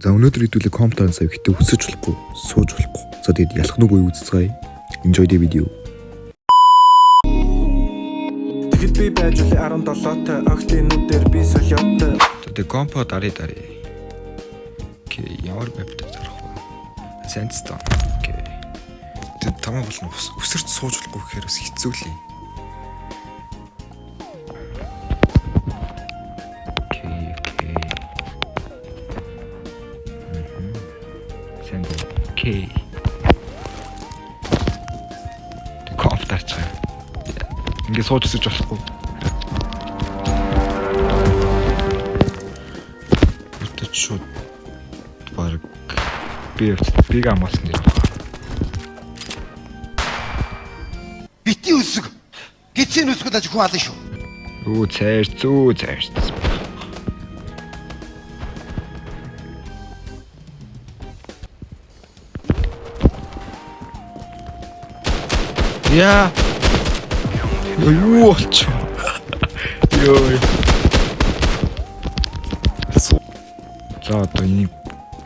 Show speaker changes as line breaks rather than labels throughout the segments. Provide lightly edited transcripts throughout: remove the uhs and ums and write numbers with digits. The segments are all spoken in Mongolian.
За өнөөдөр хэдүүлээ компьютерын сая гэтээ өсөж болохгүй, сууж болохгүй. За тэгэд ялах нүг үзцгээе. Enjoy the video.
Тэгэхэд би байж үлээ 17-той огтын нүдээр би солиотой.
Тэгээ компо дарыг дарыг. Окей, ямар map дээр зарах вэ? Sandstone. Окей. Тэгээ тамаа болно өсөрч сууж болохгүй гэхээр бас хэцүү л юм. Окей, окей. Мгм. Sand. Окей. Тэгээ комп дарчих. Ингээ сууж өсөж болохгүй. Өтөж шууд баг би биг амгаалсан дэр байна.
Бити үсэг. Гидсийн үсгэд аж хүн ална шүү.
Өө цайр зүү цайрц. Яа. Юу болчих вэ? Йой. За одоо энийг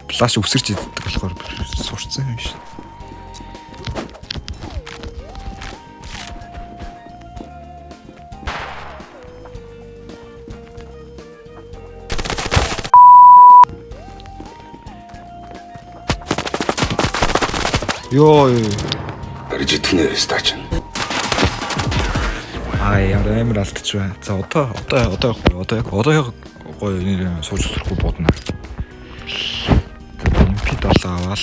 флаш өсөрч иддэг болохоор сурцсан юм шиг. Йой.
Барьж итгэнэ стач.
Аа ямар амар алдчих бай. За одоо явахгүй одоо яг одоо яг гоё нэр сууж өсөрөхгүй будна. За MP7 аваал.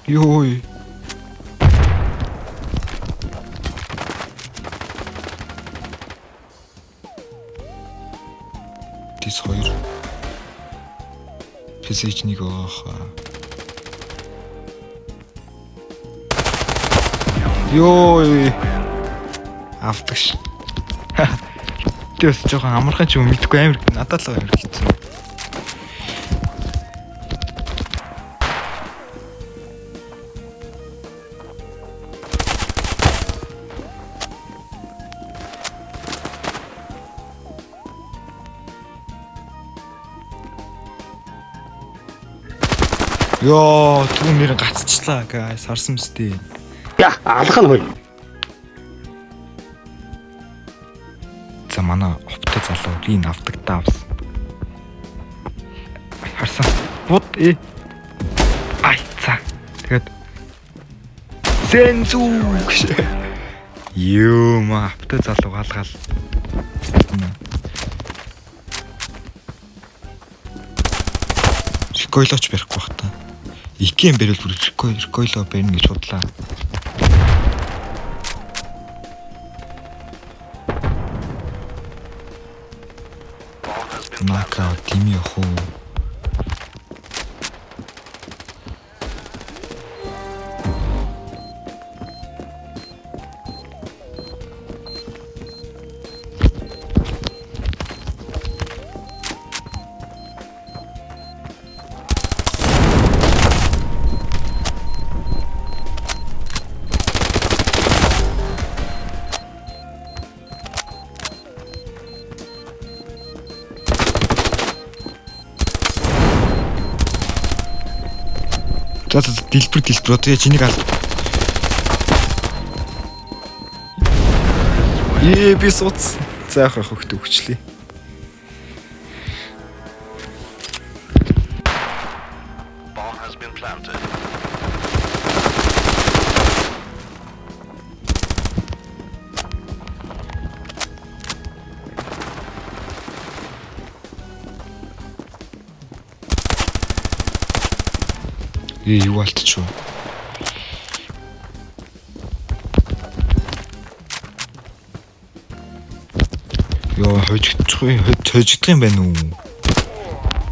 Йой. Тис 2. PSH 1 аах. Йой. Автагш. Тэ бас жоохон амархан ч юм мэдгүй амар надад л амар хэцүү. Йоо, түүн нэр гацчлаа guys, харсан мэт.
Я алах нь хой.
За манай опто залуу би авдагтаа авсан. Ай, харсан. Бод э. Ай за. Тэгээд Сэнзүү гэж. Юу ма опто залуу галгаал. Рекойлоч барихгүй бах та. Икем барил бүр рекойло барина гэж бодлаа. Мака тими явах уу? За за дэлбэр дэлбэр одоо яаж энийг ал. Ээ би сууц. За яах вэ хөхт өгчлээ.
Bomb has been planted.
Ээ юу алтчих вэ? Йоо хожигдчих вэ? Хожигдох юм байна уу?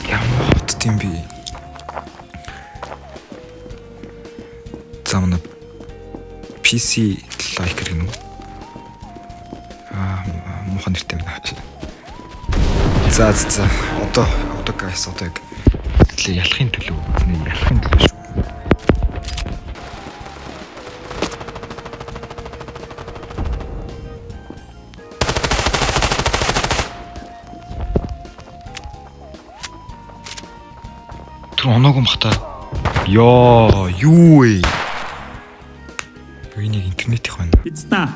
Ямар хотд юм бэ? За манай PC liker гэнэ үү? Аа муухай нэртэй байна. За за за. Одоо одоо guys одоо яг тэглээ ялахын төлөө үзнэ ялахын төлөө шүү. Тэр оноогүй бах та. Йоо, юу вэ? Юу энийг интернетийнх байна.
Эцта.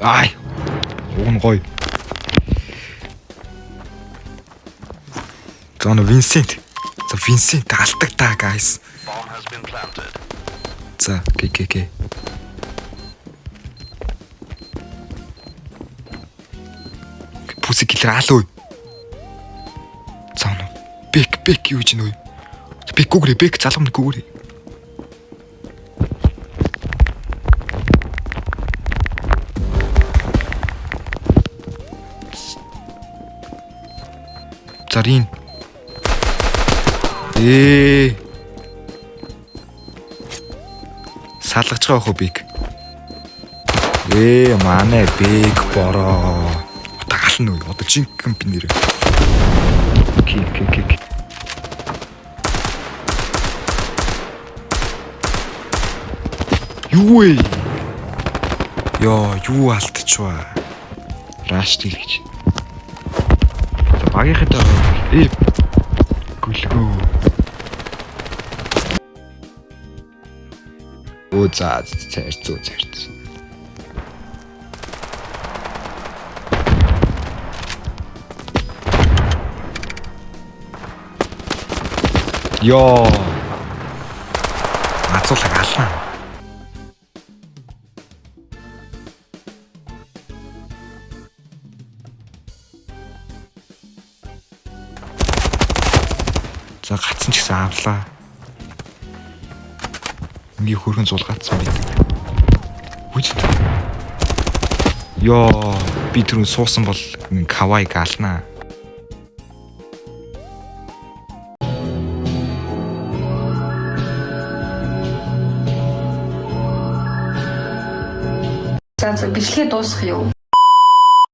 Ай. Уг нь гоё. За нөө Винсент. За Винсент алдаг та guys.
Bomb has been planted.
За гэ гэ гэ. Пүсик киллер аал өө. За нөө бек бек юу гэж нөө. Бек гүгрээ бек залгам гүгрээ. За рин. Ээ. Салгаж байгаа хөө биг. Ээ манай биг бороо. Одоо гална үе. Одоо жинхэнэ би нэр. Ки ки ки. ки. Юу вэ? Йоо, юу алдчихваа. Раш дил гэж. За багийнхаа ээ гүлгөө. Оо за цайрцүү цайрцүү. Йоо. Мацуулаг ална. За гацсан ч гэсэн авлаа. Миний хөргөн зулгаацсан байдаг. Үгүй. Йоо, би түрүүн суусан бол кавайг алнаа.
За за бичлэгээ дуусгах юу?